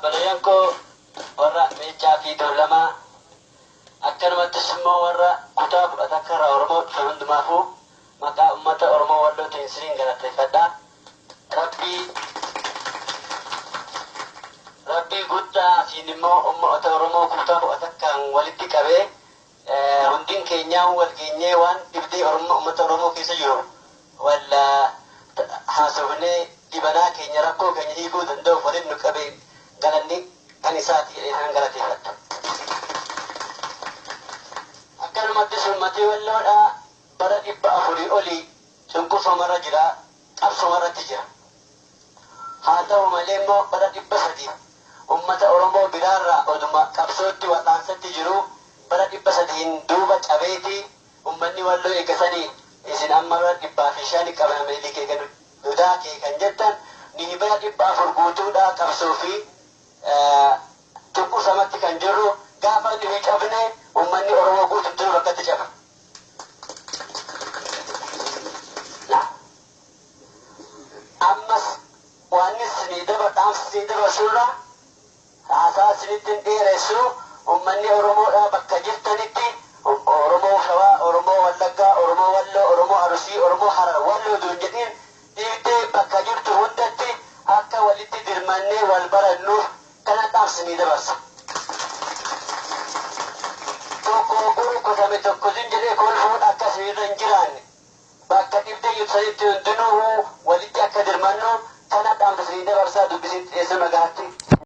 Obboleeyyan koo warra Meeccaa fi Tuulamaa, akkanumattis immoo warra kutaa 11 irraa Oromoo dhufan hundumaafuu maqaa uummata Oromoo Wallootiin isiniin galateeffadha. Rabbii guddaa asiin immoo uummata Oromoo kutaa 11n walitti qabee hundin keenyaa wal geenyee waan dhibdee Oromoo uummata Oromoo keessa jiru wal haasofnee dhibanaa keenya rakkoo keenya hiikuu danda'uuf waliin nu qabee galanni kan isaati jedhee kan galateeffadha. Akkanumattis uummatni Walloodhaa bara 400 olii cunqurfamarra jira, qabsoomarratti jira. Haa ta'u malee immoo bara 300 uummata Oromoo biraarraa oduma qabsootti wal'aansatti jiru bara 300n duuba cabeeti uummanni Walloo eegasanii isin amma bara 105 qabamee likee kan dudaa kee kan jettan ni bara 400 guutuudhaa qabsoo fi cunqursamatti kan jirru gaafa nuyi cabne uummanni Oromoo guutumtuu bakkatti caba. Ammas waan isinii dhaamsa isinii dabarsurra haasaa isinitti hin dheeressu. Uummanni Oromoodhaa bakka jirtanitti Oromoo Shawaa, Oromoo Wallaggaa, Oromoo Walloo, Oromoo Arusii, Oromoo Harar, Walloo dur jedhiin dhiibdee bakka jirtu hundatti akka walitti dirmannee wal barannuuf kana dhaamsa isinii dabarsa. Tokko gurgurame tokko sin jedhee kolfuun akka isinirra hin jiraanne bakka dhibdee jirtanitti hundinuu walitti akka dirmannu kana dhaamsa isinii dabarsaa dubbisitti dhiyeessuu nagaatti.